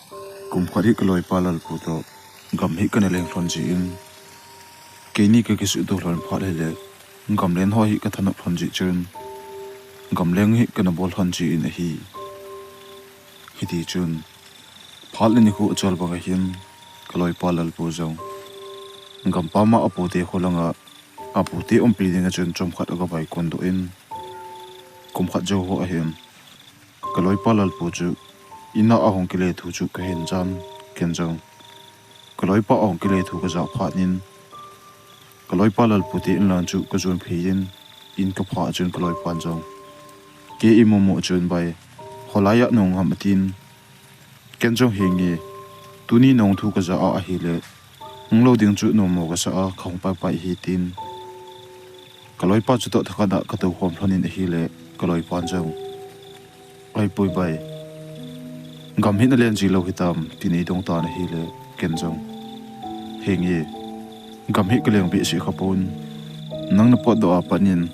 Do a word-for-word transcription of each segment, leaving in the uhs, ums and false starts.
Kum khat hi ka loipa Lalpu toh gam hi kana leng lhon jin, keini ka kisuhto lhon phat hile, gamlen ho hi ka thanop lhon jeh chun, gamleng hi kana bol lhon jin ahi. Hiti chun, phat le nikho achal bang ahin, ka loipa Lalpu jong gampam a apute kho langa apute umpi dinga chun chomkhat aga vaikon doh in, kum khat jou ho ahin, ka loipa Lalpu chu ina ahung kile thu chu kahin jan, ken jong ka loipa ahung kile thu kajah phat in, ka loipa Lalpu te in lang chu kajon phei in, in kaphah chun ka loipan jong, kei imu mu chun, "Bai, holai a nahung ham?" atin. Ken jong, "Henge, tuni nahung thu kajah a ahile, hung lou ding chu nommo kasa a, kahung paipai ahi," tin, ka loipa chutoh thakhat a katou khom lhon in ahile, ka loipan jong, "Ahipoi bai, gam hi nalen ji lou hitam?" tin eidong tan ahile, ken jong, "Henge, gam hi kaleng behseh khapon, nang napotdoh a pat in,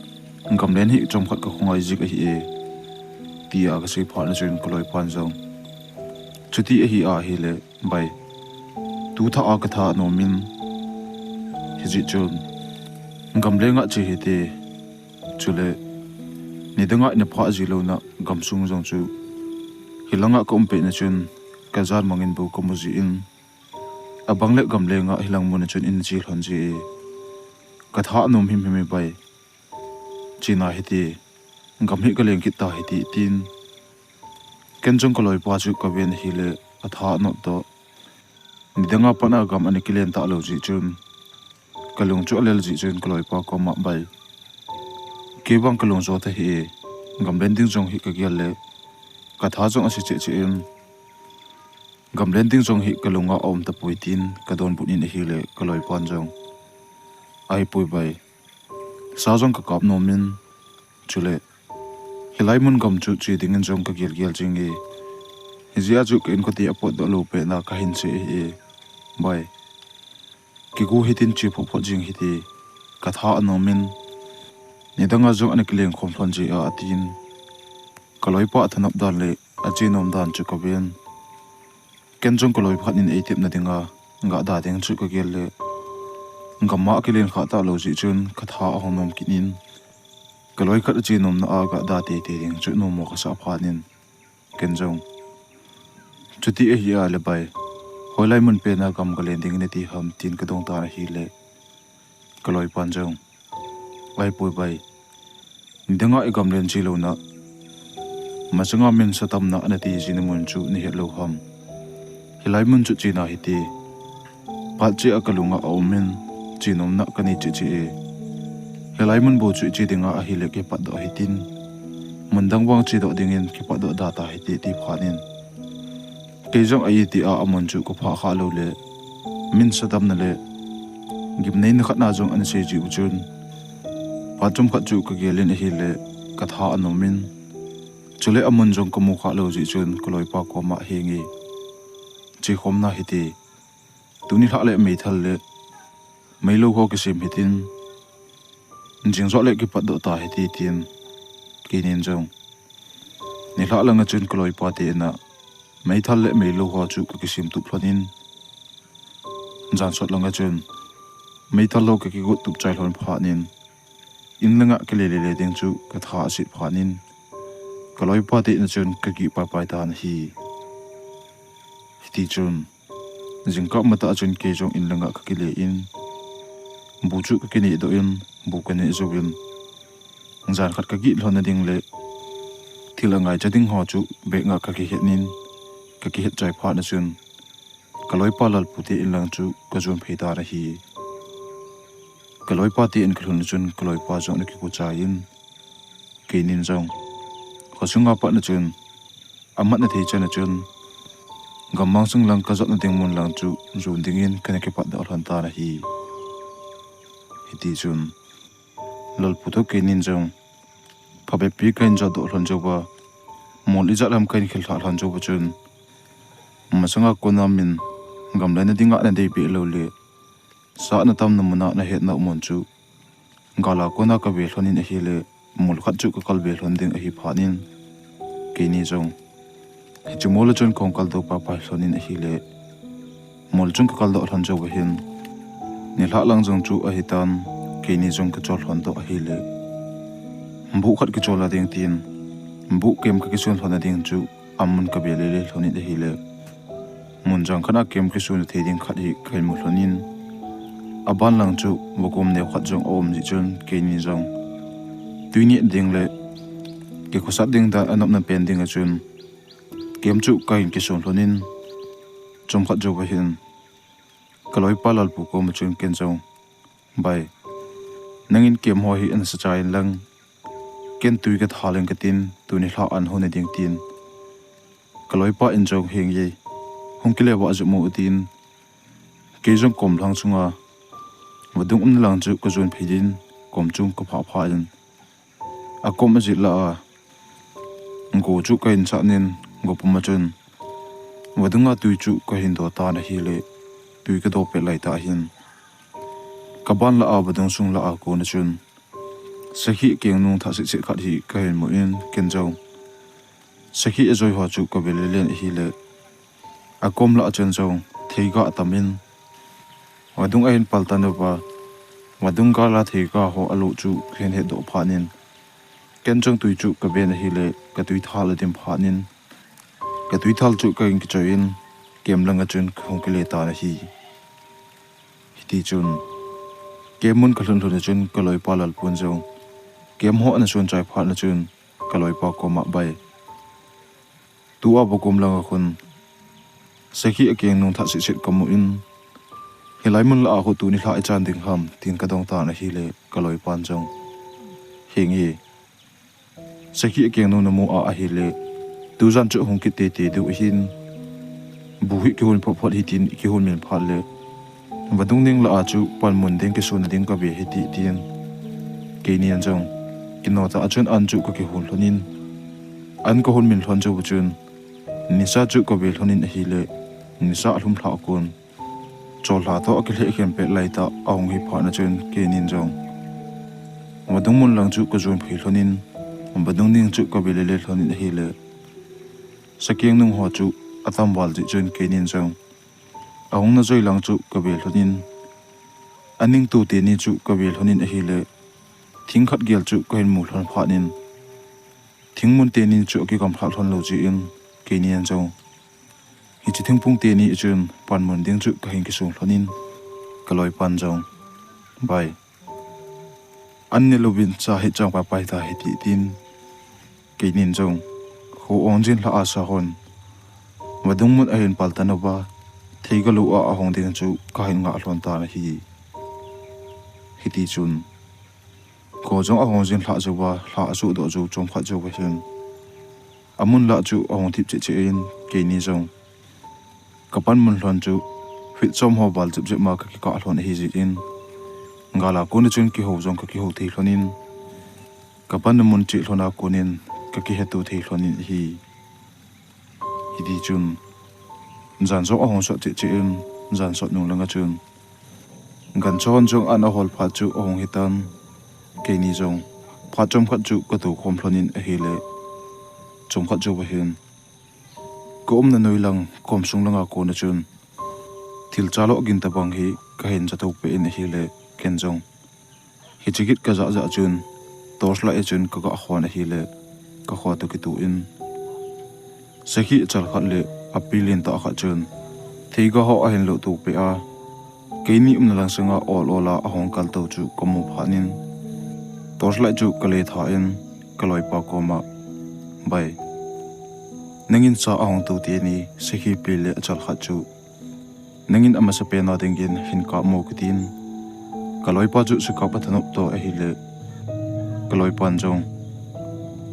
gamlen hi chomkhat kakhongai jing ahi e," tia kasei phat na chun ka loipan jong, "Chuti ahi ahile, bai, tu thah a katha anom in, hijeh chun gamleng a che hite, chule nidang a ina phah ji louna gamsung jong chu hilanga ka um pet na chun kajan mangin bou kamu jin, abang le gamleng a hilang mun a chun ina che lhon ji e, katha anom himhim e bai, chena hite, gam hi kaleng kit tahite," tin, ken jong ka loipa chu kaven ahile, atha anop toh, nidang a pat a gam ana kilen talou jeh chun, kalung chu alel jeh chun ka loipa koma, "Bai, kei vang kalung jo tahih e, gamlen ding jong hi kagel le, katha jong ase cheh cheh in, gamlen ding jong hi kalunga aum tapoi," tin kadonbut in ahile, ka loipan jong, "Ahipoi bai, sa jong kakap nom in, chule hilai mun gam chu che dingin jong kagel gel jing e, hijeh a chu ka inkote apotdoh lou pet na kahin che ahi e, bai, kigo hitin che phot phot jing hite, katha anom in, nidang a jong ana kileng khom lhon ji a," atin, ka loipa athanop dan le ache nom dan chu kaven, ken jong ka loi khat in eitepna dinga gahda ding chu kagel le, gam a akilen khah talou jeh chun katha ahung nom kit in, ka loi khat ache nomna a gahda teitei ding chu nommo kasah phat in, ken jong, "Chuti ahi a le bai, hoilai mun pen a gam galen ding nati ham?" tin kadong tan ahile, ka loipan jong, "Ahipoi bai, nidang a igamlen ji louna, masanga min sa tamna ana ti jina mun chu nahet lou ham? Hilai mun chu chena hite, phat cheh a kalunga aum in, che nomna kanei cheh cheh e, hilai mun bou chu iche dinga ahile kipatdoh hitin, mun dang vang chedoh dingin kipatdoh da tahite," ti phat in, kei jong aiti a amun chu kaphah khah lou le, min sa tamna le gimneina khat na jong ana sei jiu chun, phat chomkhat chu kagel in ahile, katha anom in, chule amun jong kamu khah lou jeh chun ka loipa koma, "Henge, chekhom na hite, tuni lhah le meithal le meilou ho kisem hitin, jingjot le kipatdoh tahite," tin, keinin jong, nilhah langa chun ka loipa te ina meithal le meilou ho chu kakisem tup lhon in, jansot langa chun meithal ho kakigot tup chai lhon phat in, in langa kile le le ding chu katha aset phat in, ka loipa te ina chun kagih paipai tan ahi. Hiti chun, jingkah matah a chun kei jong in langa kakile in, bu chu kakineh doh in, bu kaneh jouvin, jan khat kagih lhonna ding le thil angaicha ding ho chu bag a kakihet in, kakihet chai phat na chun, ka loipa Lalpu te in lang chu kajon phei tan ahi. Ka loipa te in kalhun na chun ka loipa jong ana kigo chai in, keinin jong khosunga pat na chun, amatna thei chan a chun, gammang sung lang kajotna ding mun lang chu jon dingin kana kipatdoh lhon tan ahi. Hiti chun, Lalpu toh keinin jong phabeppi kahin jotdoh lhon jouva, mol ijat ham kahin khel lhah lhon jouva chun, masanga kona min gamlaina dinga nadei beh lou le, sa natamna muna nahetna mun chu gala kona kave lhon in ahile, mol khat chu kakal ve lhon ding ahi phat in, keini jong Hiche mol a chun kahung kaldoh paipai lhonin ahile, mol chung kakaldoh lhon jou vahin, nilhah lang jong chu ahitan, keini jong kachol lhon doh ahile, buh khat kichol a ding tin, buh kem kakisun lhon a ding chu amun kabe lele lhonin ahile, mun jang khat a kem kisun thei ding khat hi kahin mu lhonin, aban lang chu vakom neo khat jong aum jeh chun keini jong tui neh ding le kikhosat ding dan anopna pen ding a chun kem chu kahin kisun lhonin, chomkhat jou vahin kaloipa Lalpu koma chun ken jong, Bai, nangin kem ho hi anasa chai inlang, ken tui kathal inge katin, tuni lha an hon ding tin, kaloipa in jong, Henge, hung kile vah jep mo, atin, kei jong kom lhang chunga vadung umna lang chu kajon phei din, kom chung kaphah phah in, akom ajit lah a go chu kahin sah nin, go pum a chun vadunga tui chu kahin do tan ahile, tui kado pet laitah hin, kaban lah a vadung sung lah a kona chun sakhi akeng nung thah setset khat hi kahin mu in, ken jong sakhi ajoi ho chu kabe lelen ahile, akom lah a chun jong theiga atam in, vadung ahin paltan uva, vadung gal a theiga ho alo chu kahin hetdoh phatnin, ken jong tui chu kaben ahile, katui thal adim phatnin, katui thal chu kahin kichoi in, kem langa chun kahung kile tan ahi. Hitichun kem mun kalhun lhun a chun kaloipa Lalpun jong kem ho ana sun chai phatna chun kaloipa koma, Bai, tua vakom langa khun sakhi akeng nung thah setset kamu in, hilai mun lah a khu tuni lha ichan ding ham, tin kadong tan ahile, kaloipan jong, Henge, sakhi akeng nung namu a ahile, tujan chu ahung kit teitei diu ahin, buh hi kihon phot phot hitin ikihon min phat le, vadung ning lah a chu panmun ding kisun ding kabe hite, tin, keinin jong kino tah a chun an chu kakihon lhonin, an kahon min lhon jou a chun nisa chu kabe lhonin ahile, nisa alhum lhah kon, chollha toh akilheh khen pet laitah ahung hi phatna chun keinin jong vadung mun lang chu kajon phei lhonin, vadung ning chu kabe lele lhonin ahile, sakeng nung ho chu atam val jeh chun keinin jong ahung na joi lang chu kabe lhonin, aning to teni chu kabe lhonin ahile, thing khat gel chu kahin mu lhon phatnin, thingmun teni chu akigamlhah lhon lou jeh in, keinin jong hiche thingphung teni a chun panmun ding chu kahin kisong lhonin, kaloipan jong, Bai, an ne louvin cha hi chang paipai ta hite, tin, keinin jong kho ahung jin lhah a sa hon vadung mun ahin paltan uva, theiga lou a ahung ding chu kahin ngah lhon tan ahi. Hitichun kho jong ahung jin lhah jouva, lha asohdoh jou chomkhat jou vahin, amun lah chu ahung thip cheh cheh in, keini jong kapanmun lhon chu feet som ho val jep jep ma kakikah lhon ahi jeh in, gal a kona chun kihou jong kakihou thei lhonin, kapanna mun cheh lhon a konin kakiheto thei lhonin ahi. Hitichun jan jong ahung sot cheh cheh in, jan sot nung langa chun gancha hon jong an ahol phat chu ahung hitan, keini jong phat chomkhat chu kato khom lhonin ahile, chomkhat jou vahin kaumna noi lang kom sung langa kona chun thil chaloh gin tobang hi kahin jatho peh in ahile, ken jong hiche git kajah jah chun torchlight a chun kaga khon ahile, kakho toh kitoh in, sakhi achal khat le api lentah khat chun theiga ho ahin lohto peh a, keini umna lang sanga ol ol a ahung kaltou chu kamu phatnin, torchlight chu kale tha in, kaloipa koma, Bai, nangin cha ahung to teni sakhi pi le achal khat chu nangin amasapen a dingin hin kap mo, katin, kaloipa chu sakap athanop toh ahile, kaloipan jong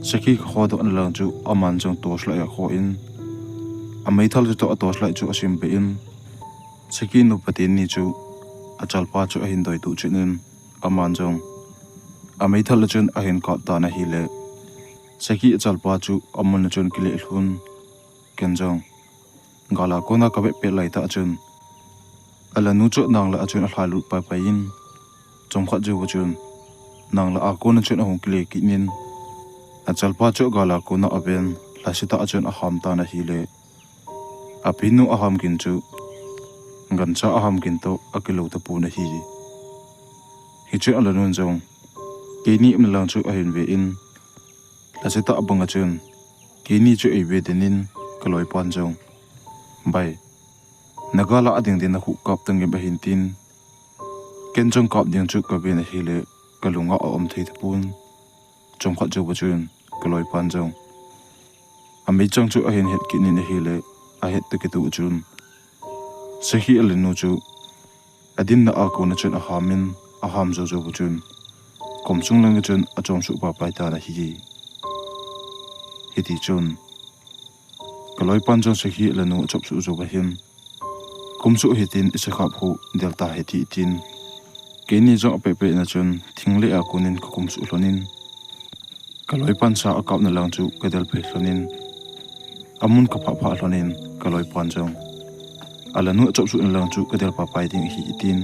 sakhi kakhodohna lang chu aman jong torchlight akhoh in, ameithal chutoh a torchlight chu asimbeh in, sakhi nupa teni chu achalpa chu ahin doituh cheh in, aman jong ameithal a chun ahin kap tan ahile, sakhi achalpa chu amun a chun kile lhun, ken jong gal a kona kavet pet laitah chun alanu chu nang lah a chun alhailut paipai in, chomkhat jouva chun nang lah a kona chun ahung kile kit in, achalpa chu gal a kona aven, lhasetah a chun aham tan ahile, apinu aham gin chu gancha aham gin toh akilou tapon ahi. Hichun alanun jong keini umna lang chu ahin ve in, lhasetah banga chun keini chu eive den in, kaloipan jong, "Bai, nagal a ading din nakhuh kap tangem ahin," tin, ken jong kap ding chu kaven ahile, kalunga aum thei tapon. Chomkhat jouva chun kaloipan jong ameichang chu ahin het kit in ahile, ahet toh kitoh chun sakhi alanu chu adinna a kona chun aham in, aham jou jouva chun kom sung langa chun achom suh papai tan ahi. Hitichun kaloipan jong sakhi alanu achop suh jouva hin, "Kumsuh hitin, isakhap khu del tahite," tin, keini jong apehpeh na chun thingleh a konin kakumsuh lhonin, kaloipan sa akapna lang chu kadel phei lhonin, amun kaphah phah lhonin, kaloipan jong alanu achop suhna lang chu kadel papai ding ahi tin,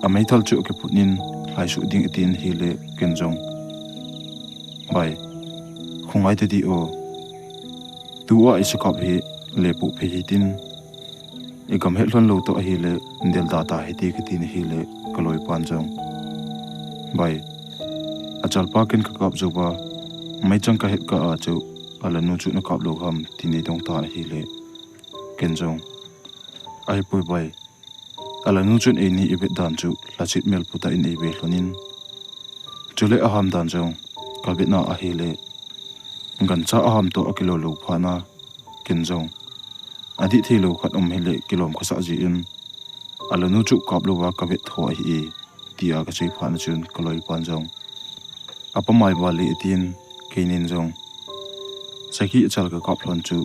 ameithal chu akiphut in, lhaisuh ding atin ahile, ken jong, "Bai, khongai tadih o, tua isakhap hi lepoh phei hitin, igam het lhon lou toh ahile, del da tahite," katin ahile, kaloipan jong, "Bai, achalpa ken kakap jouva meichang kahet kah a chu alanu chu nakap lou ham?" tin eidong tan ahile, ken jong, "Ahipoi bai, alanu chun eini ivet dan chu lhaset mel putah in eive lhonin, chule aham dan jong kavetna ahile, gancha aham toh akilou lou phatna, ken jong adih theilou khat um hile kilom kasah jeh in, alanu chu kap louva kavet tho ahi e," tia kasei phatna chun kaloipan jong, "Apamai vale," tin, keinin jong sakhi achal kakap lhon chu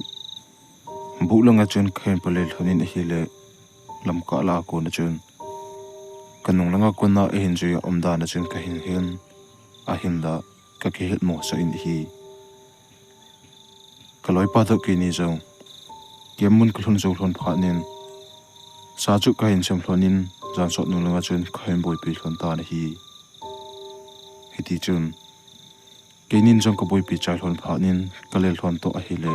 buh langa chun kahin palei lhonin ahile, lamkah lah a kona chun kanung langa kona ahin jui a um dan a chun kahin hen, ahinla kakihet mosah in ahi. Kaloipa toh keini jong camp mun kalhun jou lhon phatnin, sa chu kahin sem lhonin, jan sot nung langa chun kahin boipi lhon tan ahi. Hitichun keinin jong kaboipi chai lhon phatnin, kalel lhon toh ahile,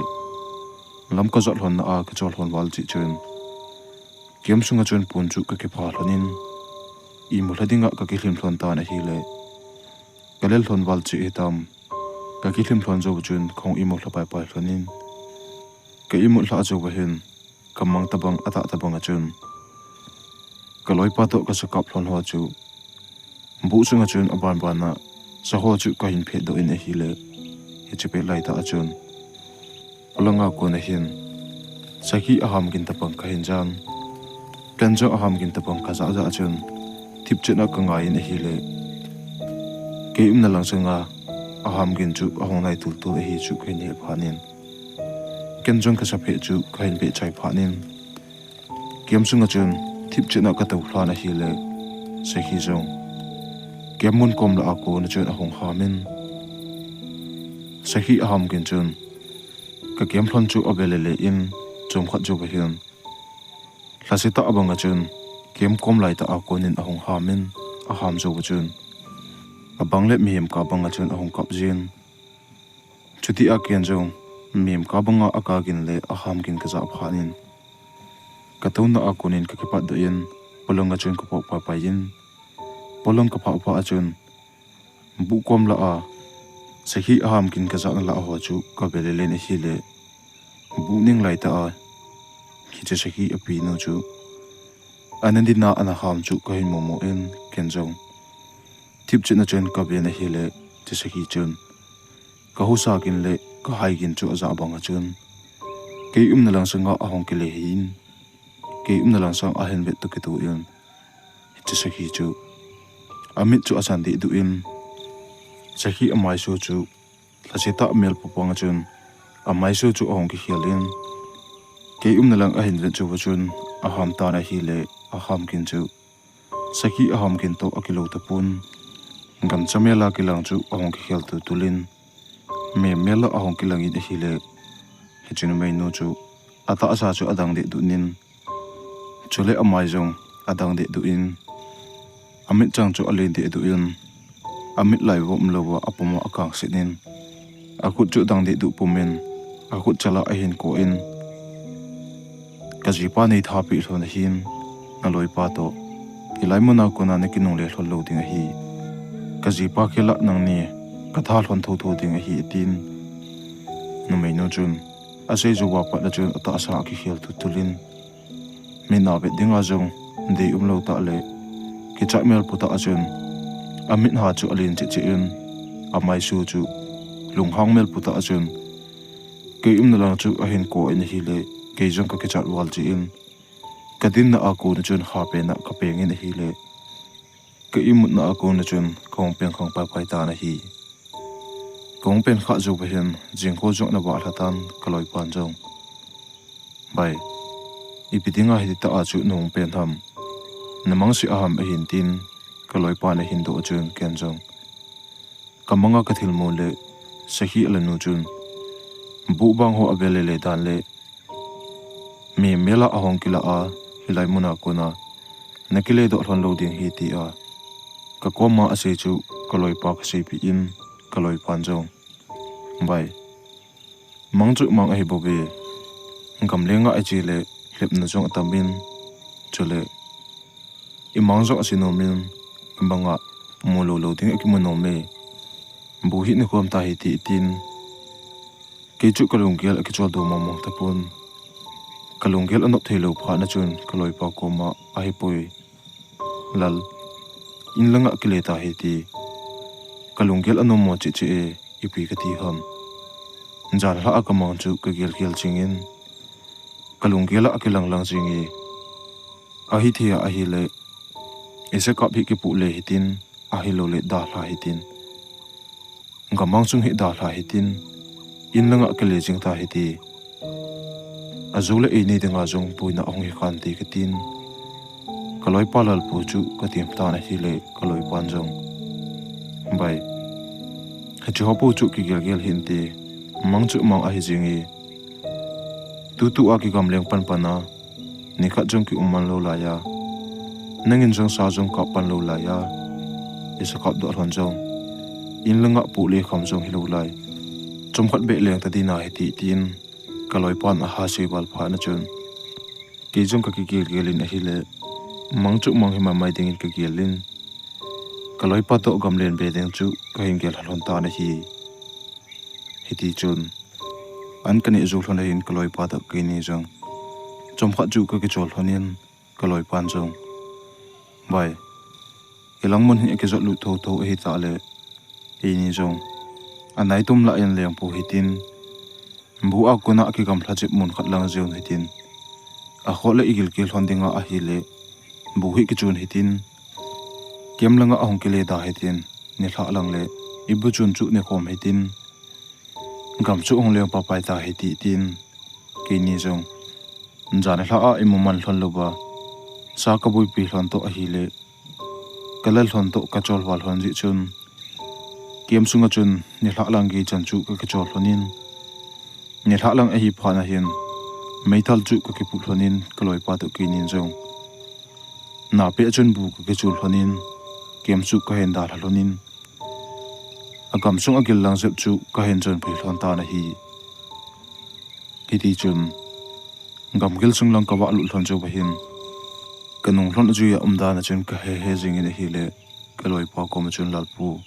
lam kajot lhonna a kachol lhon val cheh chun camp sunga chun pon chu kakipha lhonin, imu lha dinga kakilhim lhon tan ahile, kalel lhon val cheh hitam, kakilhim lhon jouva chun kahung imu lha paipai lhonin, ka imut lhah jouva hin, kamang tabang atah tabang a chun kaloipa toh kasa kap lhon ho chu buh sunga chun abanbana sa ho chu kahin phetdoh in ahile, hiche pet laitah a chun polanga kona hin sakhi aham gin tabang kahin jan, ken jong aham gin tabang kajah jah a chun thipchetna kangai in ahile, kei umna lang sanga aham gin chu ahung nai tultul ahi chu kahin he phatnin, ken jong kasa pheh chu kahin peh chai phatnin, camp sunga chun thipchetna katou lhan ahile, sakhi jong camp mun kom lah a kona chun ahung ham in, sakhi aham gin chun ka camp lhon chu ave lele in, chomkhat jouva hin lhasetah banga chun camp kom laitah a konin ahung ham in, aham jouva chun abang le mihem kap banga chun ahung kap jin. Chutia ken jong mihem kap banga akap gin le aham gin kajah phatnin, katouna a konin kakipatdoh in, polanga chun kapoh paipai in, polang kaphah phah a chun buh kom lah a sakhi aham gin kajahna lah ho chu kave lele in ahile, buh ning laitah a hiche sakhi apinu chu ana dinna ana ham chu kahin mumu in, ken jong thipchetna chun kaven ahile, hiche sakhi chun kahusa gin le kahai gin chu ajah banga chun kei umna lang sanga ahung kile hin, kei umna lang sang ahin vet toh kitoh in, hiche sakhi chu amit chu asan dehduh in, sakhi amaiso chu lhasetah mel pupang a chun amaiso chu ahung kikhel in, kei umna lang ahin vet jouva chun aham tan ahile, aham gin chu sakhi aham gin toh akilou tapon, gancha mel a kilang chu ahung kikhel tultul in, mem mel a ahung kilang in ahile, hiche numeinu chu atahsa chu adang dehduh in, chule amai jong adang dehduh in, amitchang chu alen dehduh in, amit lai vop louva apuma akangset in, akhut chu adang dehduh pumin, Ka khut chala ahin ko in, ka jipa nei thapi lhon ahin, na loipa to, hilai muna kona na kinungle lhon lou ding ahi. Ka jipa khela nangni ka tha lhon thotho ding ahi, tin. Numeinu chun asei jou a pat le chun atahsa akikhel thutthul in, Min a vet dinga jong dei umlou tah le, kichat mel pu tah a chun, amit ha chu alen cheh cheh in, amaisu chu lunghang mel pu tah a chun, kei umna lang chu ahin ko in ahile, kei jong ka kichat val cheh in, ka dinna a kona chun ha pen a ka peng in ahile, ka imutna a kona chun ka hung pen khang paipai tan ahi. Ka hung pen kha jou va hin, jingkah jong ana vah lha tan ka loipan jong. Bai, ipi dinga hiti tah a chu na hung pen ham, na mang sih a ham ahin tin, ka loipan ahin doh chun ken jong ka manga ka thilmu le sakhi a la nu chun, buh bang ho a vel le le dan le, mi mela a hung kila a, hilai muna kona na kile doh lhon lou ding hi tia ka koma asei chu ka loipa ka seipi in, ka loipan jong, Bai, mang chu mang ahi bou ve. Gamlenga i che le lhepna jong atam in, chule i mang jong ase nom in, i manga mu lou lou ding a kimu nom e. Bu hi ni khom ta hi ti tin, kei chu ka lunggel akichol do mong mong tapon. Ka lunggel anop thei lou phat na chun ka loipa koma ahi poi. Lal, in langa kile ta hi ti. Ka lunggel anom mo cheh cheh e, ipi ka ti ham. Jan lha a ka mang chu ka gel gel jing in, ka lunggel a kilang lang jing e. Ahi thei a ahile, i sakap hi kipu le hitin, ahilou le dalha hitin. Gamang chung hi dalha hitin, in langa kile jing ta hiti. Ajou le ei nei dinga jong boina ahung hi khan ti ka tin. Ka loipa Lalpu chu ka tem tan ahile ka loipan jong, Bai, hiche ho pou chu kigel gel hinte, mang chu mang ahi jing e. Tutu a kigamleng pan pan a, nikhat jong ki um man lou lai a, nangin jong sa jong kap pan lou lai a, i sakap doh lhon jong, in langa pu le kham jong hi lou lai. Chomkhat beh leng ta ding ahi ti tin, ka loipan aha sei val phat na chun, kei jong ka kigel gel in ahile, mang chu mang hi mai mai dingin ka gel in, ka loipa toh gamlen be ding chu ka hin gel lhon tan ahi. Hiti chun, an ka neh jou lhon ahin ka loipa toh keini jong, chomkhat chu ka kichol lhon in, ka loipan jong, Bai, i lang mun hi akijot lut tho tho ahi tah le, eini jong anai tum lah in leng pou hitin, bu a kona kigamlha jep mun khat lang jeng hitin, akhoh le i gilkel lhon dinga ahile, bu hi kichun hitin, kem langa ahung kile da hitin, nilhah lang le i bu chun chu nekhom hitin, gam chu hung leng papai ta hiti tin, keini jong jan lha a i mu man lhon louva, sa ka buipi lhon toh ahile, ka lal lhon toh ka chol val lhon jeh chun, kem sunga chun nilhah lang gei chan chu ka kichol lhon in, nilhah lang ahi phat na hin, meithal chu ka kipu lhon in ka loipa toh keini jong, napeh chun bu ka kichul lhon in, kem chu ka hin dalha lhon in, agam sung agil lang jep chu ka hin chonpui lhon tan ahi. Hiti chun, gamgil sung lang ka vah lut lhon jou va hin, ka nung lhon jui a um dan a chun ka hehe jing in ahile, ka loipa koma chun, Lalpu,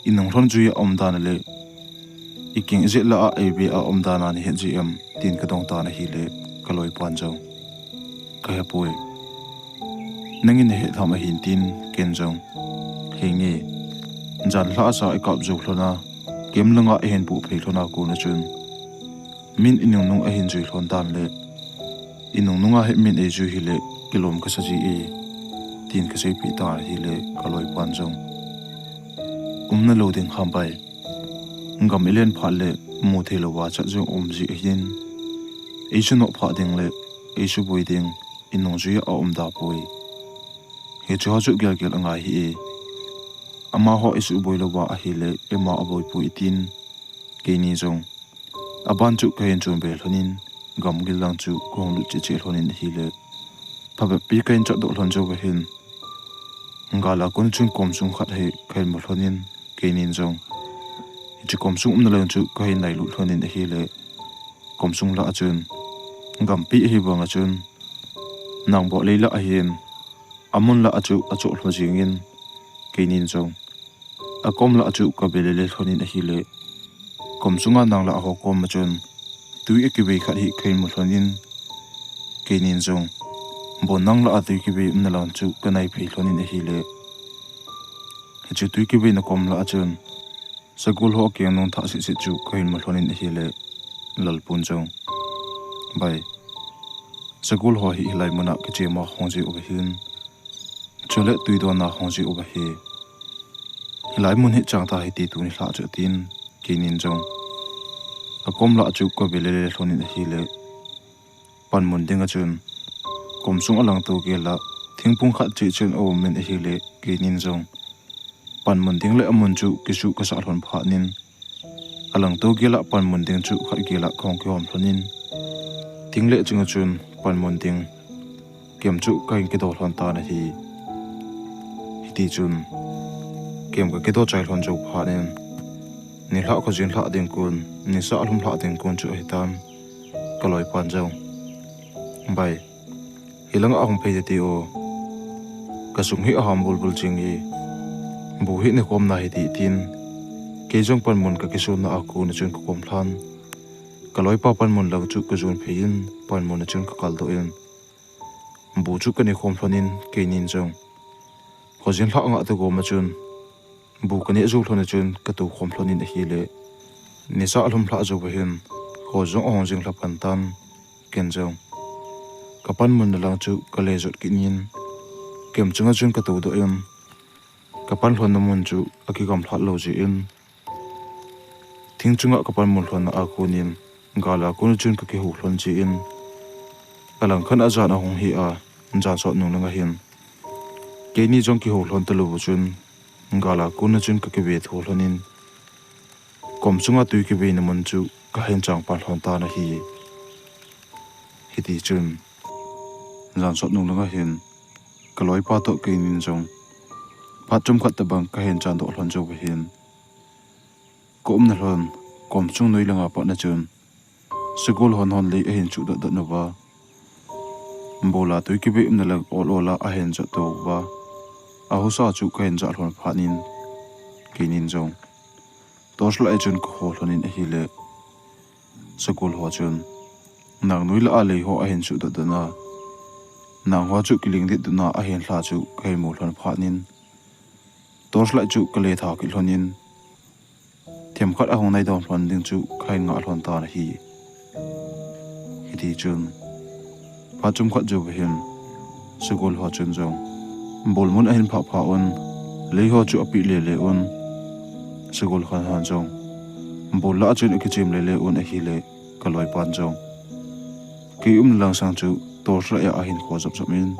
i nung lhon jui a um dan le, i king i jet lah a ei be a um dan a na het ji em, tin ka dong tan ahile, ka loipan jong, Ka hepoi. Nangin na het ham ahin tin, ken jong, Henge, jan lha a sa i kap jou lhon a, kem langa i hin pu phei lhon a kona chun, min i nungnung ahin jui lhon dan le, i nungnunga hi min ei jui hile, kilom ka sa ji e, tin ka seipeh tan ahile, ka loipan jong, Umna lou ding ham Bai. Gam i len phat le, mu thei louva chat jong um ji ahin, ei sunoh phat ding le, ei suboi ding, i nungjui a aum da poi. Hiche ho chu gelgel angai hih e. Amaho i suboi louva ahile, eima aboipoi tin, keini jong, aban chu ka hin chom be lhon in, gamgil lang chu ka hung lut cheh cheh lhon in ahile, phabep pi ka hin chatdoh lhon jou va hin, gal a kon chun kom sung khat hi ka hin mu lhon in, keinin jong, Hiche kom sung umna lang chu kahin lailut lhonin ahile, kom sung lah a chun, gampi ahi banga chun, nang bou lei lah ahin, amun lah a chu achoh lhon jingin, keinin jong akom lah a chu kabelele lhonin ahile, kom sunga nang lah ho koma chun, tui akivei khat hi kahin mu lhonin, keinin jong, bon nang lah a tui kivei umna lang chu kanaiphei lhonin ahile, hiche tui kiveina kom lah a chun, sagol ho akeng nung thah sitsit chu kahin mu lhonin ahile, Lalpun jong, Bai, sagol ho hi hilai muna kichema hung ji uva hin, chule tui dona hung ji uva hi, hilai mun hi chang tahite tuni lhah chu atin, keinin jong akom lah chu kabelele lhonin ahile, panmun dinga chun, kom sung alangto gel a thingphung khat cheh chun aumin ahile, keinin jong panmun ding le amun chu kisuh kasah lhon phatnin, alangto gel a panmun ding chu khat gel a kahung kihom lhonin, thing le chinga chun panmun ding kem chu kahin kido lhon tan ahi. Hitichun, kem kakido chai lhon jou phatnin, nilhah khojin lhah ding kon, nisa alhum lhah ding kon chu ahitan, kaloipan jong, Bai, hilanga hung phei tete o, kasung hi aham bulbul jinge, bu hi nekhomna hite tin, kei jong panmun kakisonna a kona chun kakom lhan, kaloipa panmun lang chu kajon phei in, panmun a chun kakaldoh in, bu chu kanekhom lhonin, keinin jong khojin lhah ngah tagoma chun, bu kaneh jou lhona chun katou khom lhonin ahile, nisa alhum lhah jouva hin, kho jong ahung jing lha pan tan, ken jong kapanmunna lang chu kale jot kit in, kem chunga chun katoudoh in, kapan lhonna mun chu akigam lhah lou jeh in, thing chunga kapanmun lhonna a konin, gal a kona chun kakihou lhon jeh in, alangkhat a jan ahung hi a, jan sot nung langa hin, keini jong kihou lhon talouva chun, gal a kona chun kakive tho lhonin, kom sunga tui kiveina mun chu kahin chang pan lhon tan ahi. Hitichun, jan sot nung langa hin, kaloipa toh keinin jong phat chomkhat tobang kahin chandoh lhon jouva hin, kaumna lhon kom sung noi langa patna chun, sagol hon hon lei ahin chuh dotdot uva, bola tui kivei umna lang ol ol a ahin jot touva, ahusa chu kahin jah lhon phatnin, keinin jong torchlight a chun kakho lhonin ahile, sagol ho chun, nang noi lah a lei ho ahin chuh dotdot na, nang ho chu kiling ditditna ahin lha chu kahin mu lhon phatnin, torchlight chu kale tha kit lhonin, themkhat ahung naidom lhon ding chu kahin ngah lhon tan ahi. Hitichun, phat chomkhat jouva hin, sagol ho chun jong, bol mun ahin phah phah un, lei ho chu apeh lele un, sagol hon hon jong, bol lah a chun akichem lele un ahile, kaloipan jong, kei umna langsang chu torchlight a ahin kho jopjop in,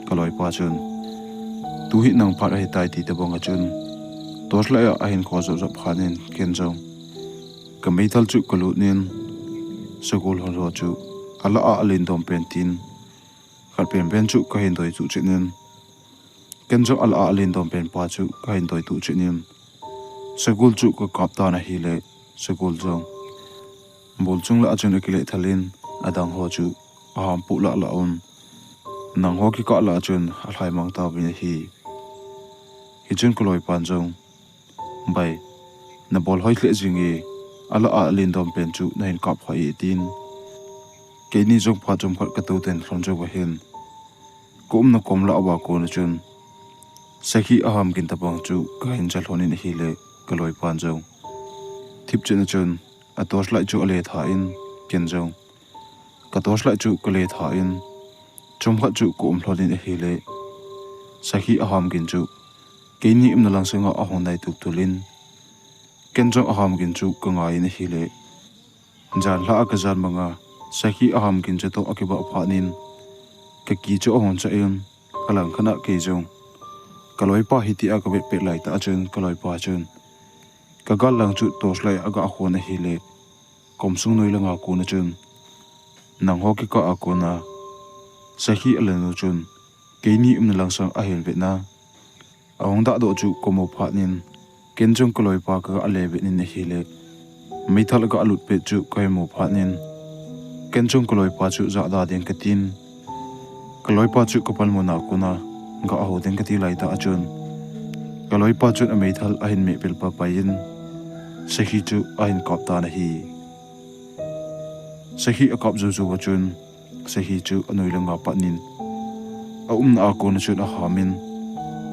kaloipa chun, tu hi nang phat ahitai ti tobanga chun, torchlight a ahin kho jopjop phatnin, ken jong kameithal chu kalut in, sagol hon ho chu alah a alindom pen tin, khat penpen chu kahin doi tuh chet in, ken jong alah a alindom pen pa chu kahin doi tuh chet in, sagol chu kakap tan ahile, sagol jong bol chung lah a chun akile thal in, adang ho chu aham poh lah lah un, nang ho kikah lah a chun alhai mang tauvin ahi. Hichun kaloipan jong, Bai, nabol hoi lheh jinge, alah a alindom pen chu nahin kap hoi e tin, keini jong phat chomkhat katou den lhon jouva hin, kaumna kom lah uva kona chun, sakhi aham gin tobang chu kahin ja lhonin ahile, kaloipan jong, thipchet a chun, atorchlight chu ale tha in, ken jong katorchlight chu kale tha in, chomkhat chu kaum lhonin ahile, sakhi aham gin chu keini umna langsanga ahung nai tultul in, ken jong aham gin chu kangai in ahile, jan lhah a kajan banga, sakhi aham gin chu toh akibah phatnin, kakicha ahung chah in, alangkhat a kei jong, kaloipa hitia kavet pet laitah a chun kaloipa chun, kagal lang chu torchlight a aga khon ahile, kom sung noi langa kona chun, nang ho kikah a kona, sakhi alanu chun, keini umna langsang ahin vetna, ahung dahdoh chu kamu phatnin, Ken jong kaloipa kaga le ve in ahile, meithal aga lut pet chu kahin mu phat in, ken jong kaloipa chu jahda ding katin, kaloipa chu kapan muna kona ga hou ding kati laitah a chun, kaloipa chun ameithal ahin meh pel pai pai in, sakhi chu ahin kap tan ahi. Sakhi akap jou jou a chun, sakhi chu anoi langa pat in, aumna a kona chun aham in,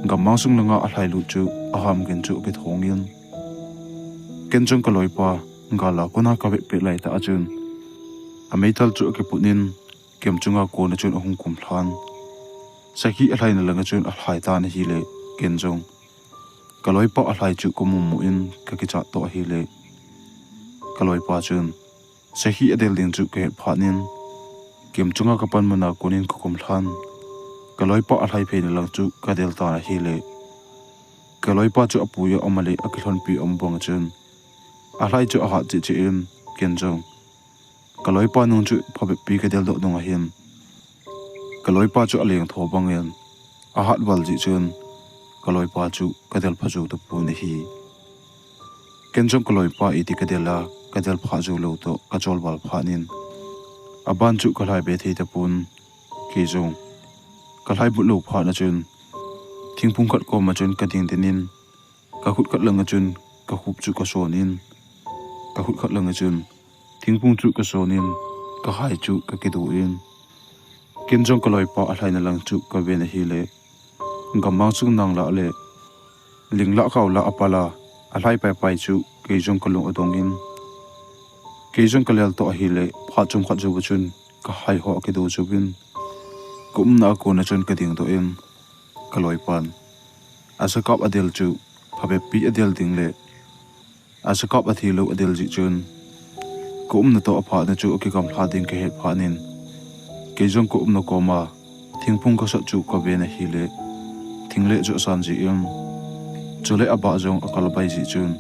gammang sung langa alhai lut chu aham gin chu akithong in, ken jong kaloipa gal a kona kavet pet laitah a chun, ameithal chu akiput in, kem chunga kona chun ahung kum lhan. Sakhi alhaina langa chun alhai tan ahile, ken jong kaloipa alhai chu kamu mu in kakichat toh ahile, kaloipa chun sakhi adel ding chu kahet phat in, kem chunga kapan muna konin kakum lhan. Kaloipa alhai pheina lang chu kadel tan ahile, kaloipa chu apui a um le akilhonpi a um bang chun, alhai chu ahat cheh cheh in, ken jong kaloipa nung chu phabep pi kadel doh nung ahin, kaloipa chu aleng tho bangin ahat val jeh chun, kaloipa chu kadel pha jou tapon ahi. Ken jong kaloipa iti kadel a, kadel pha jou lou toh kachol val phat in, aban chu kalhai be thei tapon, kei jong kalhai but lou phat a chun, thingphung khat koma chun kading den in, kakhut khat langa chun kakhup chu kason in, kakhut khat langa chun thingphung chu kason in, kahai chu kakido in, ken jong kaloipa alhaina lang chu kaven ahile, gammang sung nang lah le ling lah khao lah apal a, alhai pai pai chu kei jong kalung adong in, kei jong kalel toh ahile, phat chomkhat jouva chun kahai ho akido jouvin, kaumna a kona chun kading doh in, kaloipan asakap adel chu phabep pi adel ding le asakap athi lou adel jeh chun, kaumna toh aphatna chu akigam lha ding kahet phat in, kei jong kaumna koma thingphung kasot chu kaven ahile, thingleh chu asan jeh in, chule abah jong akal bai jeh chun,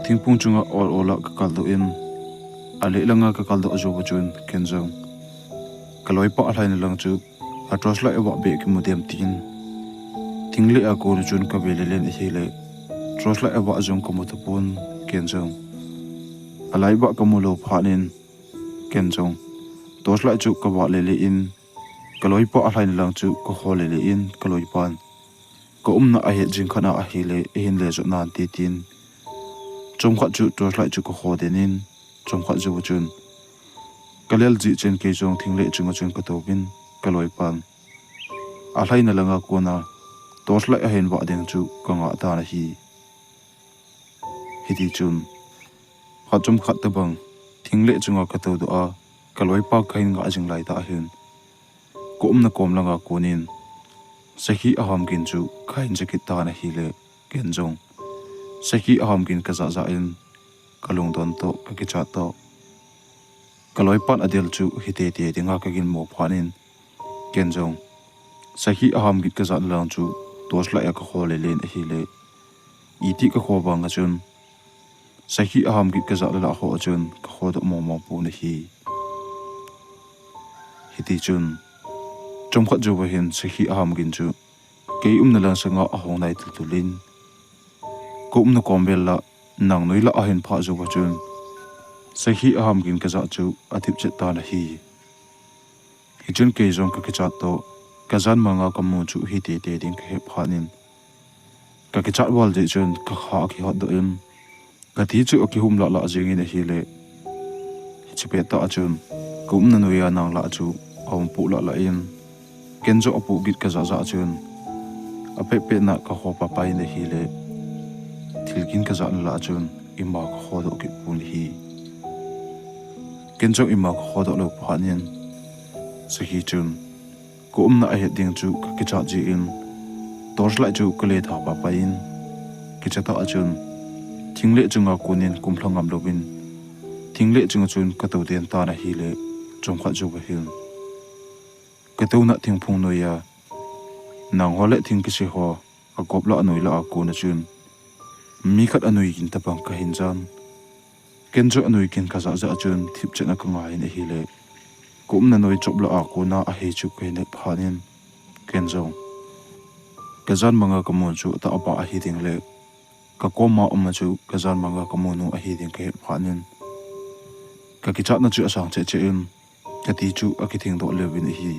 thingphung chunga ol ol a kakal doh in, aleh langa kakal doh jouva chun ken jong kaloipa alhaina lang chu a torchlight avah beh kimu dem tin, thingleh a kona chun kave le len ahile, torchlight avah jong kamu tapon, ken jong alight vah kamu lou phat in, ken jong torchlight chu kavah le le in, kaloipa alhaina lang chu kakho le le in, kaloipan kaumna ahet jing khat a ahile, eihin le jot nante tin, chomkhat chu torchlight chu kakho den in, chomkhat jouva chun kalel jeh chun kei jong thingleh chunga chun katouvin, kaloipan alhaina langa kona torchlight ahin vah ding chu kangah tan ahi. Hitichun, phat chomkhat tobang thingleh chunga katou doh a, kaloipa kahin ngah jing laitah hin, kaumna kom langa konin sakhi aham gin chu kahin ja kit tan ahile, ken jong sakhi aham gin kajah jah in, kalungdon toh kakichat toh, kaloipan adel chu hitei tei dinga kaginmo phat in, ken jong sakhi aham gin kajahna lang chu torchlight a kakho le len ahile, iti kakho vanga chun, sakhi aham gin kajah le lah ho a chun kakho doh mong mong pon ahi. Hitichun, chomkhat jouva hin sakhi aham gin chu kei umna lang sanga ahung nai tul tul in, kaumna kom vel lah, nang noi lah ahin phah jouva chun, sakhi aham gin kajah chu athip chet tan ahi. Hichun kei jong kakichat toh, kajan manga kamu chu hitei tei ding kahet phat in, kakichat val jeh chun kakha akihot doh in, kati chu akihum lah lah jengin ahile, hiche pettah a chun kaumna noiya nang lah chu aumpoh lah lah in, ken jong apoh gin kajah jah chun, apet petna kakho pai pai in ahile, thil gin kajahna lah chun ima kakho doh kit pon ahi. Ken jong ima kakho doh lou phat in, sakhi chun kaumna ahet ding chu kakichat jeh in, torchlight chu kale tha pai pai in, kicha tah a chun thingleh chunga konin kumlha ngam louvin, thingleh chunga chun katou den tan ahile, chomkhat jouva hin katouna thingphung noiya nang ho le thing kise ho, akop lah anoi lah a kona chun, mi khat anoi gin tobang kahin jan. Ken jong anoi gin kajah jah chun thip chet a kangai in ahile, kaumna noi chop lah a kona ahi chu kahin het phat in, ken jong kajan manga kamu chu atah a bah ahi ding le, Ka koma um a chu ka jan manga ka mu nu ahi ding ka het phat in, ka kichatna chu asang cheh cheh in, ka ti chu akithing doh leu vin ahi.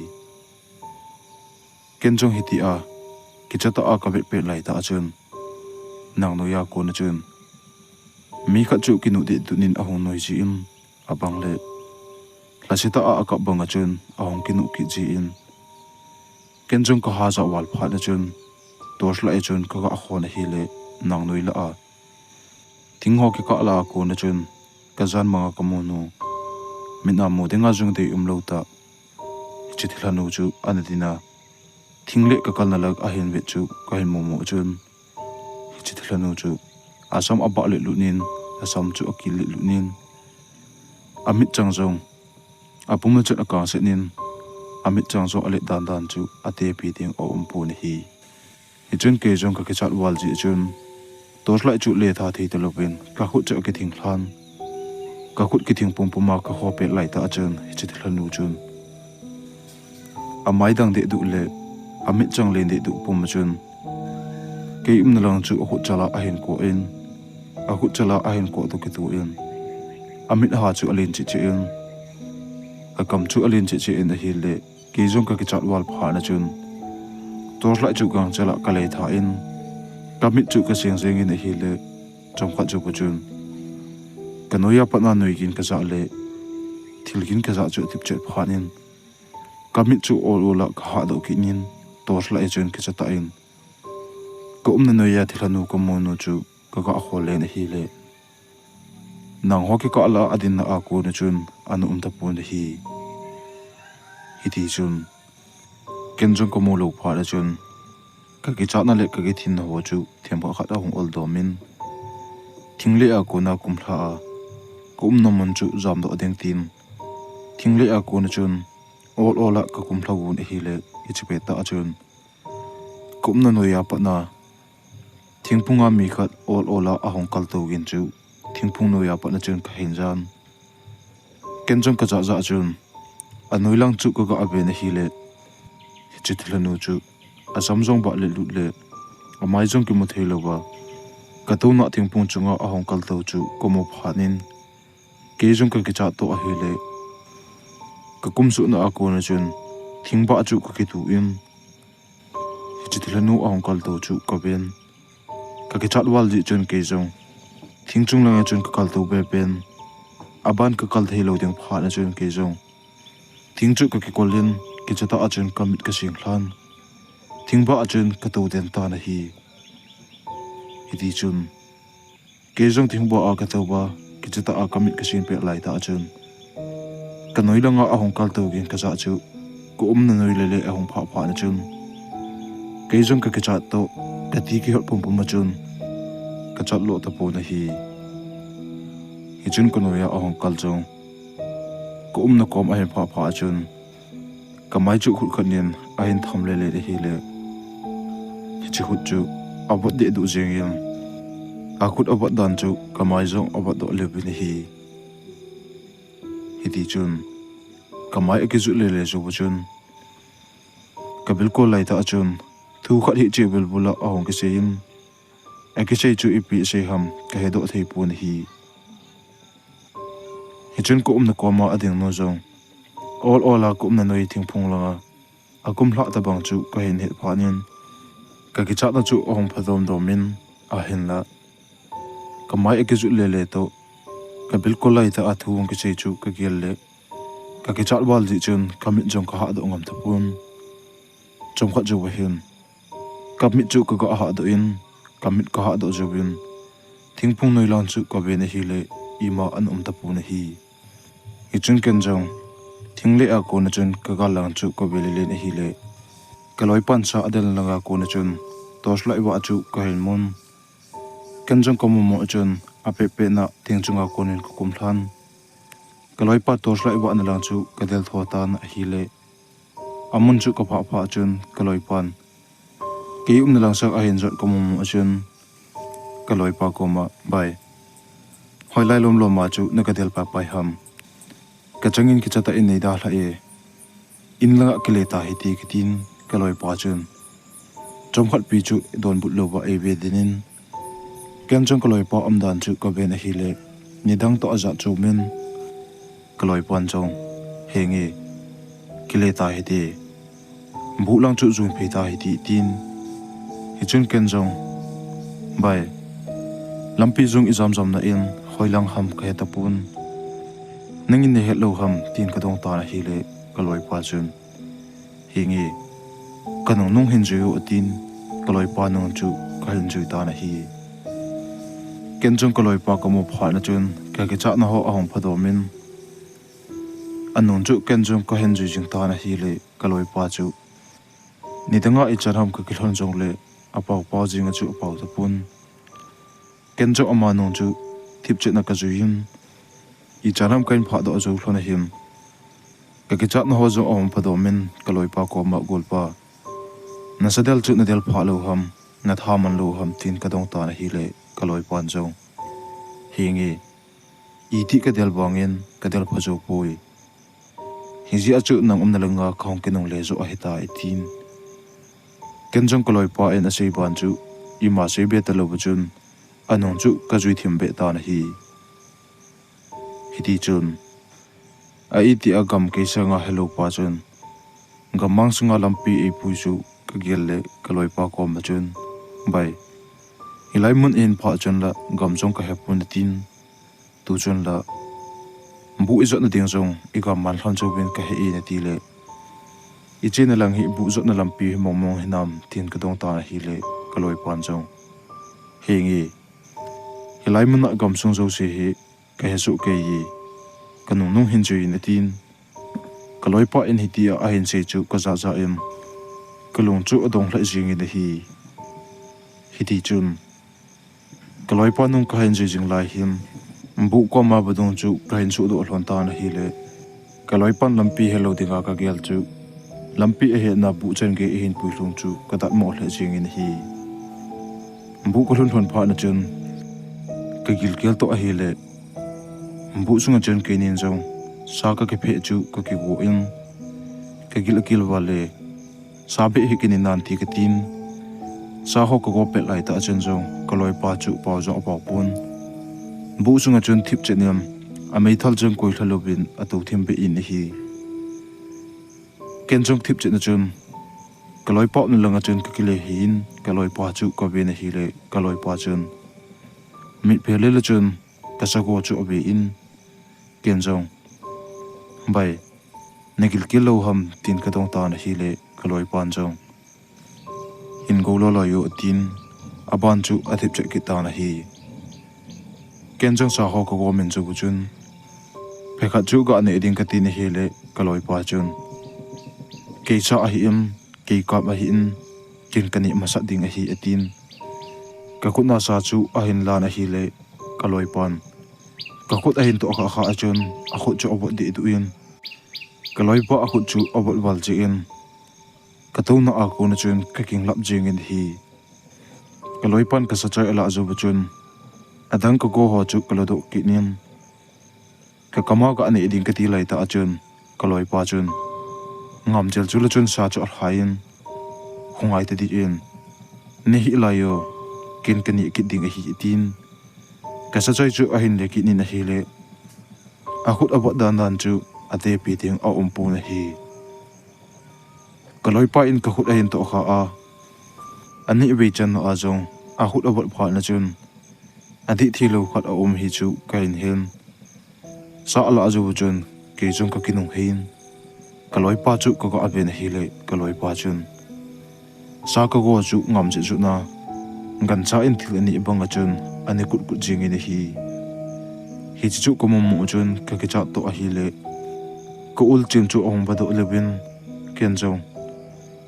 Ken jong hiti a, kicha tah a ka vet pet lai tah a chun, nang noiya kon a chun, mi khat chu kinu deh dun in ahung noi ji in, abang le, lhasetah a akap bang a chun, ahung kinu kit ji in. Ken jong ka ha jah val phat a chun, torch light a chun ka ga khon ahile, nang noi lah a. Thing ho kikah lah a kon a chun, ka jan manga ka mu nu, mit a mu ding a jong dei um lou tah. Hiche thilha nu chu ana din a, thing le ka kalna lah a hin vet chu ka hin mu mu chun, hiche thilha nu chu asam abah le lut in, asam chu akil le lut in, amit chang jong apum le chet akang set in, amit chang jong alet dan dan chu atepi ding aum pon ahi. Hichun kei jong ka kichat val ji chun, torch light chu le tha thei talou vin, ka khut chu akithing lhan. Ka khut kithing pum pum a ka ho pet lai tah a chun, hiche thilha nu chun, amai dang deh duh le, amit chang len deh duh pum a chun, kei umna lang chu akhut chal a ahin ko in, akhut chal a ahin ko toh kitoh in, amit ha chu alen cheh cheh in, akam chu alen cheh cheh in ahile, kei jong ka kichat val phat a chun, torch light chu gang chal a ka le tha in, ka mit chu ka seng jeng in ahile, chomkhat jou phat chun, ka noiya pat a noi gin ka jah le, thil gin ka jah chu atip chet phat in, ka mit chu ol ol a ka ha doh kit in, torch light a chun kicha tah in, ka umna noiya thilha nu ka mu nu chu ka ga khol len ahile, nang ho kikah lah a adin na a kon a chun ana um tapon ahi. Hiti chun, ken jong ka mu lou phat a chun, ka kichatna le ka kithinna ho chu themkhat khat ahung ol dom in, thing le a kon a kumlha a, ka umna mun chu jam doh ding tin, thing le a kon a chun, ol ol a ka kumlha gon ahile, hiche pet tah a chun, ka umna noiya pat a, thingphung a mi khat ol ol a ahung kal tou gin chu, thingphung noiya pat a chun ka hin jan. Ken jong ka jah jah chun, anoi lang chu ka ga ven ahile, hiche thilha nu chu, asam jong bah le lut le, amai jong kimu thei lou va, ka touna thingphung chunga ahung kal tou chu ka mu phat in, kei jong ka kichat toh ahile, ka kumsuhna a kon a chun, thingbah chu ka kitu in, hiche thilha nu ahung kal tou chu ka ven. Ka kichat val ji chun kei jong, thing chung lang a chun ka kal tou be pen, aban ka kal thei lou ding phat a chun kei jong, thing chu ka kikol in, kicha tah a chun ka mit ka seng lhan. Thingbah a chun ka tou den tan ahi. Hiti chun, kei jong thingbah a ka tou va, kicha tah a ka mit ka seng pet lai tah a chun, ka noi lang a ahung kal tou gin ka jah chu, ka umna noi le le ahung phah phah a chun, kei jong ka kichat toh, ka ti kihot pum pum a chun, ka chat lou tapon ahi. Hichun ka noiya ahung kal jong, ka umna kom ahin phah phah a chun, ka mai chu khut khat in ahin tham le le ahile, hiche khut chu avot deh duh jeng in, akhut avot dan chu ka mai jong avot doh leu vin ahi. Hiti chun, ka mai akijut le le jou phat chun, ka bilkol lai tah a chun, thu khat hiche bilbul a ahung kisei in, akisei chu ipi asei ham ka hedoh thei pon ahi. Hichun ka umna kom a ading nu jong, ol ol a ka umna noi thingphung lang a, akumlha tabang chu ka hin het phat in, ka kichatna chu ahung pha dom dom in, ahinla, ka mai akijut le le toh, ka bilkol lai tah a thu ahung kisei chu ka gel le, ka kichat val ji chun ka mit jong ka ha doh ngam tapon. Chomkhat jou ahin, ka mit chu ka ga ha doh in, ka mit ka ha doh jouvin, thingphung noi lang chu ka ven ahile, ima ana um tapon ahi. Hichun ken jong, thing le a kon a chun ka gal lang chu ka ve le len ahile, ka loipan sa adel lang a kon a chun, torch light vah chu ka hin mun. Ken jong ka mu mu a chun, apet pet na thing chunga kon in ka kum lhan. Ka loipa torch light vahna lang chu ka del tho tan ahile, amun chu ka phah phah a chun ka loipan, kei umna lang sang ahin jot ka mu mu a chun, ka loipa koma, "Bai, hoilai lom lom a chu na ka del pai pai ham? Ka changin kicha tah in nei dalha e. In langa kile ta hite," kitin ka loipa chun, chomkhat pi chu donbut louva eive den in, Ken jong kaloipa umdan chu kaven ahile, nidang toh ajat chu min, kaloipan jong, "Henge, kile ta hite, buh lang chu jui phei ta hite," tin. Hichun ken jong, "Bai, lampi jong ijam jam na in, hoilang ham kahe tapon, nangin nahet lou ham," tin kadong tan ahile, kaloipa chun, "Henge, kanung nung hin jui o," atin, kaloipa nung chu kahin jui tan ahi. Ken jong kaloipa kamu phat na chun, kakichat na ho ahung phadom in, anung chu ken jong kahin jui jing tan ahile, kaloipa chu nidang a ichan ham kakilhon jongle, apao pao jing a chu apao tapon. Ken jong ama nung chu thipchet na kajui in, ichan ham kahin phah doh jou lhon ahin, kakichat na ho jong ahung phadom in, kaloipa koma, "Golpa, nasa del chu nadel phah lou ham, natha man lou ham?" tin kadong tan ahile, kaloipan jong, "Henge, iti kadel vangin kadel pha jou poi. Hijeh a chu nang umna langa kahung kinungle joh ahitai," tin. Ken jong kaloipa in asei ban chu ima seibe talou va chun, anung chu kajui thim be tan ahi. Hiti chun, a iti a gam kei sanga helou pa chun, gammang sunga lampi eipui chu kagel le, kaloipa koma chun, "Bai, hilai mun ihin phah chun la gam jong kahepon," atin. "Tuchun la buh ijot na ding jong igam man lhon jouvin kahe e," nati le, "Ichena lang hi buh jotna lampi hi mong mong hinam?" tin kadong tan ahile, kaloipan jong, "Henge, hilai mun a gamsung jouse hi kahe soh kei e, kanung nung hin jui in," atin. Kaloipa in hitia ahin sei chu kajah jah in, kalung chu adong lheh jingin ahi. Hiti chun, kaloipa nung kahin jui jing lai hin, buh koma vadung chu kahin suhdoh lhon tan ahile, kaloipan lampi helou dinga kagel chu, lampi ahetna buh chan gei ahin puilhung chu kadatmo lheh jingin ahi. Buh kalhun lhon phat na chun, kagilkel toh ahile, buh sunga chun keinin jong sa kakipheh chu kakigo in, kagil akil val le, "Sa beh hi kinin nan," ti katin. Sa ho kago pet laitah chun jong, kaloipa chu apao jong apao pon. Buh sunga chun thipchet in, ameithal jong koilha louvin atou thim beh in ahi. Ken jong thipchet na chun, kaloipa umna langa chun kakile hih in, kaloipa chu kaven ahile, kaloipa chun mitphe lel a chun kasago chu ave in, ken jong, "Bai, nagilkel lou ham?" tin kadong tan ahile, kaloipan jong, "Hin go loi loi o," atin, aban chu athipchet kit tan ahi. Ken jong sa ho kago min jou chun, "Phe khat chu gah neh ding katin ahile," kaloipa chun, "Kei sa ahi in, kei kap ahi in, ken kaneh masat ding ahi," atin. Kakhut na sa chu ahin lan ahile, kaloipan kakhut ahin toh khah khah a chun, akhut chu avot deh duh in, kaloipa akhut chu avot val jeh in, katouna a kona chun kakinglap jingin ahi. Kaloipan kasachoi alah jou chun, adang kago ho chu kaladoh kit in, kakama gah neh ding kati laitah a chun, kaloipa chun ngamchel chu la chun sa chu alhai in, "Khongai tadih in, nehih lai o, ken kaneh kit ding ahi," atin. Kasachoi chu ahin le kit in ahile, akhut avot dan dan chu atepi ding aumpon ahi. Kaloipa in kakhut ahin toh khah a, aneh vei channa a jong akhut avot phat na chun, adih theilou khat aum hi chu kahin hen. Sa alah jou chun, kei jong kakinung hih in, kaloipa chu kagah ven ahile, kaloipa chun sa kago chu ngamchel chu na, gancha in thil aneh banga chun ane kut kut jingin ahi. Hiche chu kamu mu chun kakichat toh ahile, ka-ul chim chu ahung vadoh leuvin, ken jong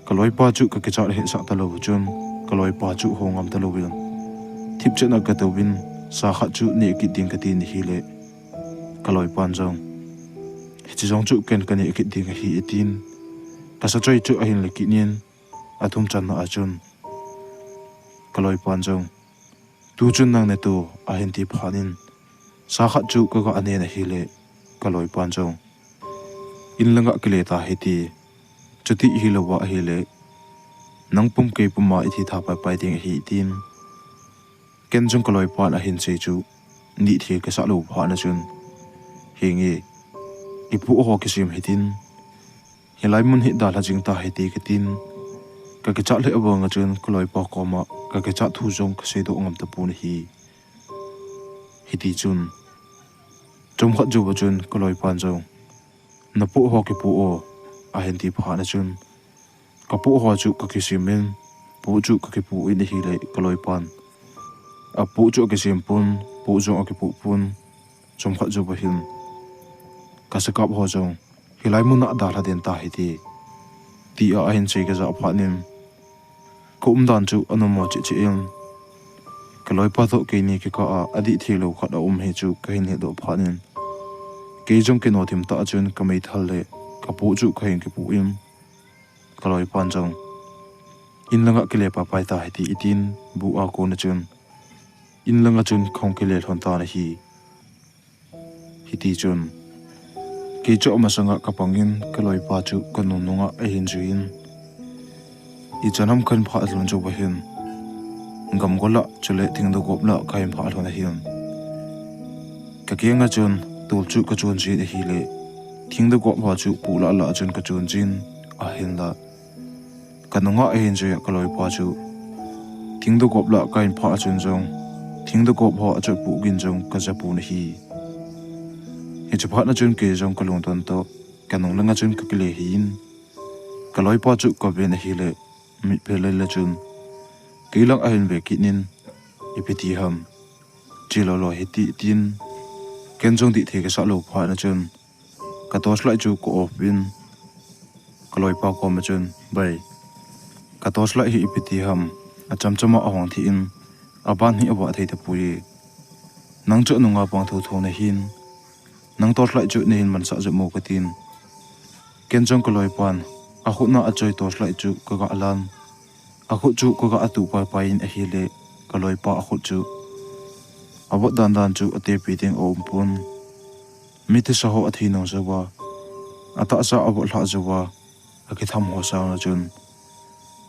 kaloipa chu kakichat hetsah talou chun, kaloipa chu hou ngam talouvin, thipchet a katouvin, sa khat chu neh kit ding katin ahile, kaloipan jong, "Hiche jong chu ken kaneh kit ding ahi," atin. Kasachoi chu ahin le kit in, athum channa a chun, kaloipan jong, "Tuchun nang ne to," ahin ti phat in, sa khat chu kagah nen ahile, kaloipan jong, "In langa kile ta hite, chuti hilouva ahile, nang pum kei pum a ithi tha pai pai ding ahi," atin. Ken jong kaloipan ahin sei chu, dih thei kasah lou phat na chun, "Henge, ipoh ho kisem hitin, hilai mun hi dalha jing ta hite," katin, kakichat lheh banga chun kaloipa koma kakichat thu jong kaseidoh ngam tapon ahi. Hiti chun, chomkhat jouva chun kaloipan jong, "Napoh ho kipoh o," ahin ti phat na chun, "Kapoh ho chu kakisem in, poh chu kakipoh in ahile," kaloipan, "Apoh chu akisem pon, poh jong akipoh pon, chomkhat jouva hin kasakap ho jong hilai muna dalha den ta hite," tia ahin sei kajah phat in, ka umdan chu anom mo cheh cheh in, kaloipa toh keini kikah a adih thei lou khat aum hi chu kahin hedoh phat in, kei jong kino thim tah a chun kameithal le kapoh chu kahin kipoh in, kaloipan jong, "In langa kile paipai ta hite," atin, bu a kon a chun, in langa chun kahung kile lhon tan ahi. Hiti chun, kei chu amasanga kapang in kaloipa chu kanung nunga ahin jui in, ichan ham kahin phah lhon jouva hin, gamgol a chule thingdogop lah kahin phah lhon ahin. Kakenga chun tol chu kachon jin ahile, thingdogop ho chu poh lah lah a chun kachon jin, ahinla kanunga ahin jui a kaloipa chu thingdogop lah kahin phah a chun jong, thingdogop ho achot poh gin jong kaja pon ahi. Hiche phat na chun kei jong kalungdon toh kanung langa chun kakile hih in, kaloipa chu kaven ahile, mitphe lel a chun kei lang ahin ve kit in, "Ipi ti ham, che lolo hite," tin, ken jong dih thei kasah lou phat na chun, ka torchlight chu ka off in, kaloipa koma chun, "Bai, ka torchlight hi ipi ti ham, achamchama ahong thei in, aban hi avah thei tapoi. Nang chu anunga pang thotho nahin, nang torchlight chu nahin mansah jep mo," katin, ken jong kaloipan akhut na achoi torchlight chu kaga lan, akhut chu kaga atuh paipai in ahile, kaloipa akhut chu avot dandan chu atepi ding aum pon. Mithisa ho athi nung jouva, atahsa avot lhah jouva, akitham ho sanga chun,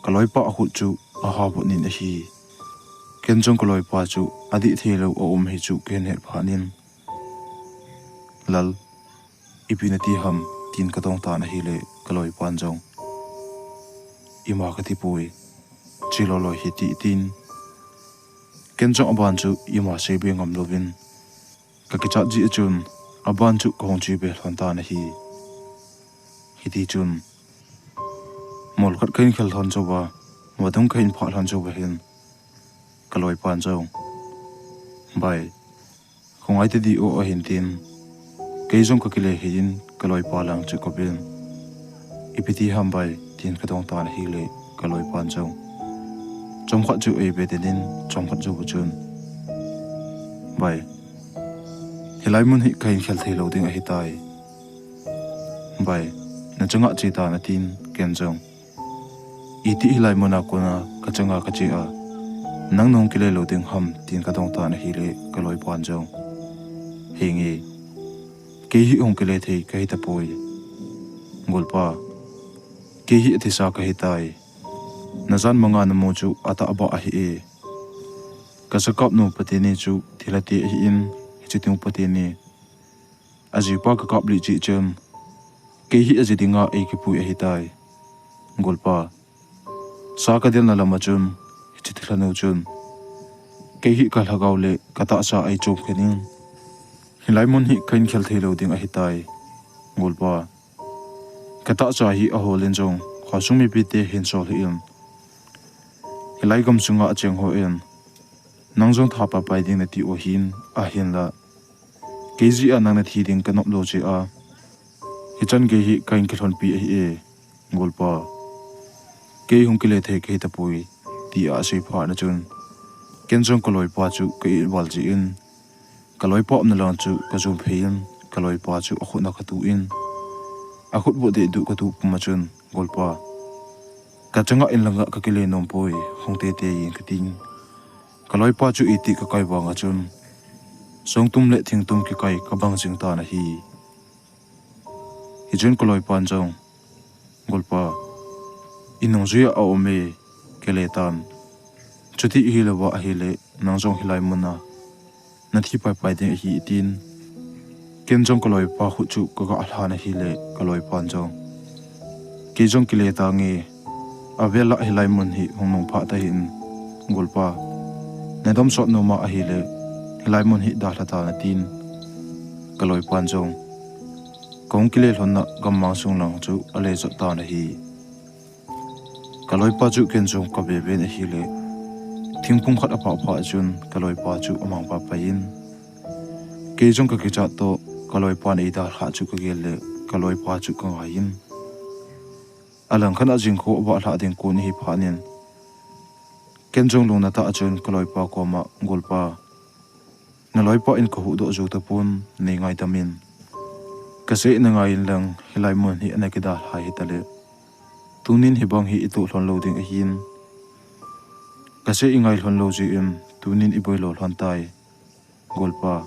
kaloipa akhut chu aha vot in ahi. Ken jong kaloipa chu adih thei lou aum hi chu kahin het phat in, "Lal, ipi nati ham?" tin kadong tan ahile, kaloipan jong, "Ima kati poi, che lolo hite," tin, ken jong aban chu ima seibe ngam louvin, kakichat jeh a chun aban chu kahung chebe lhon tan ahi. Hiti chun, mol khat kahin khel lhon jouva, vadung kahin phah lhon jouva hin, kaloipan jong, "Bai, khongai tadih o," ahin tin, kei jong kakile hih in kaloipa lang chu kaven. "Ipi ti ham bai?" tin kadong tan ahile, kaloipan jong chomkhat chu eive den in, chomkhat jouva chun, "Bai, hilai mun hi kahin khel thei lou ding ahitai. Bai, nachanga che tan," atin, ken jong, "Iti hilai muna kona kachanga kache a, nang nahung kile lou ding ham?" tin kadong tan ahile, kaloipan jong, "Henge, kei hi hung kile thei kahi tapoi, golpa. Kei hi athisa kahitai. Najan manga namu chu atahbeh ahi e. Kasakap nu pateni chu thilha te ahin, hiche teng pateni, ajipa kakap lih jeh chun, kei hi aji dinga eikipui ahitai, golpa. Sa kadelna lama chun, hiche thilha nu chun kei hi kalhagao le katahsa eichom khen in, hilai mun hi kahin khel thei lou ding ahitai, golpa. Katahsa hi ahol in jong, khosung mipite hin sol hih in, hilai gamsunga acheng hon, nang jong tha paipai ding nati u ahin, ahinla kei jeh a nang nathi ding kanop lou jeh a, hichan gei hi kahin kilhonpi ahi e, golpa. Kei hung kile thei kahi tapoi," tia asei phat na chun, ken jong kaloipa chu ka-it val jeh in, kaloipa umna lang chu kajon phei in, kaloipa chu akhut na katuh in, akhut bou dehduh katuh puma chun, "Golpa, kachanga in langa kakile nom poi, hung tete in," katin, kaloipa chu iti kakai vanga chun, songtum le thingtum kikai kabang jing tan ahi. Hichun kaloipan jong, "Golpa, inung jui a aum e, kile tan. Chuti hilouva ahile, nang jong hilai muna nathi paipai ding ahi," atin. Ken jong kaloipa khut chu kaga lhan ahile, kaloipan jong, "Kei jong kile tange, avel a hilai mun hi hung nung phat tahih in, golpa, nadom sot nom ahile, hilai mun hi dalha tan," atin. Kaloipan jong, kahung kile lhonna gammang sung lang chu ale jot tan ahi. Kaloipa chu ken jong kave ven ahile, thingphung khat apah phat chun kaloipa chu amang paipai in, kei jong kakichat toh, kaloipan eidalhah chu kagel le, kaloipa chu kangaiyin, alangkhat a jingkho avah lhah ding kon ahi phat in, ken jong lungna tah chun kaloipa koma, "Golpa, naloipa in kahuhdoh jou tapon, neingaidam in. Kasei nangai inlang, hilai mun hi ana kidalhah hitale, tunin hibang hi itoh lhon lou ding ahin. Kasei ingai lhon lou jeh in, tunin iboi lou lhon tai. Golpa,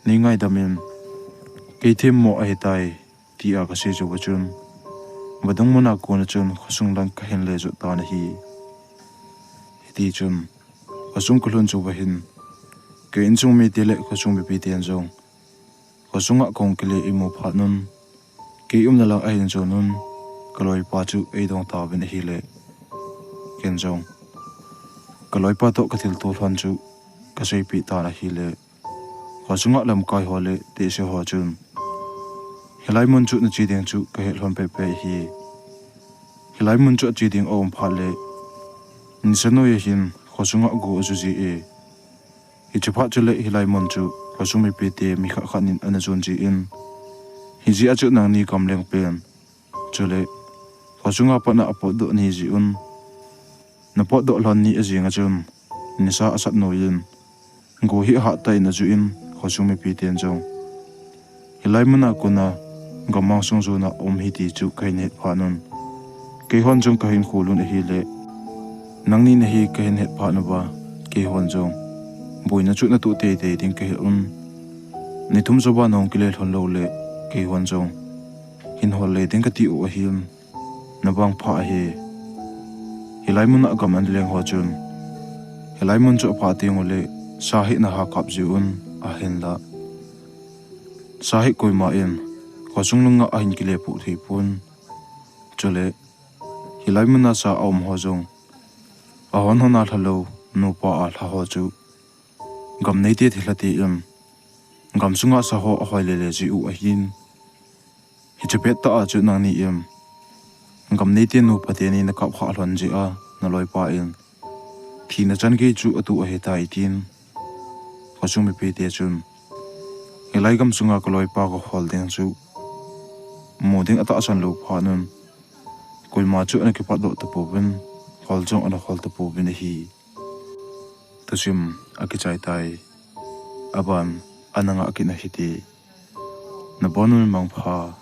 neingaidam in, kei themmo ahitai," tia kasei jouva chun, vadung muna kona chun khosung lang kahin le jot tan ahi. Hiti chun, khosung kalhun jouva hin, ka insung mite le khosung mipiten jong, khosunga kahung kile eimu phat un, kei umna lang ahin jon un, kaloipa chu eidong tauvin ahile, ken jong kaloipa toh kathilto lhon chu kaseipeh tan ahile, khosunga lamkai ho le tehse ho chun, "Hilai mun chu nache ding chu kahet lhon pehpeh ahi. Hilai mun chu ache ding aum phat le, nisa noiya hin khosunga go aju ji e. Hiche phat chule hilai mun chu khosung mipite mi khat khat in ana jon jin, hijeh a chu nangni gamleng pen, chule khosunga patna apotdoh ni jeh un, napotdoh lhon ni ajenga chun, nisa asat noiyin, go hi ahat tah in aju in, khosung mipiten jong hilai muna kona gammang sung jona um ahi ti chu kahin het phat un, keihon jong kahin khol un ahile, nangni nahi kahin het phat uva, keihon jong boina chu natoh teitei ding kahe un. Ni thum jouva nahung kile lhon loule, keihon jong hin hol le ding kati u ahin, navangpha ahi. Hilai muna gam ana leng ho chun, hilai mun chu apha tengule, sa hi naha kap jiuvin, ahinla sa hi koima in khosung langa ahin kile poh thei pon. Chule hilai muna sa aum ho jong, ahon hon a lha lou, nupa a lha ho chu gam neite thilha te in, gamsunga sa ho ahoi lele jiu ahin. Hiche pettah a chu nangni in, gam neite nupa teni nakap khah lhon jeh a, naloipa in thina chan gei chu atoh ahitai tin, khosung mipite chun, hilai gamsunga kaloipa kahol ding chu mu ding atahsan lou phat un, koima chu ana kipatdoh tapouvin, hol jong ana hol tapouvin ahi. Thusim akichai tai. Aban ana ngah kit na hite. Nabonun mangpha.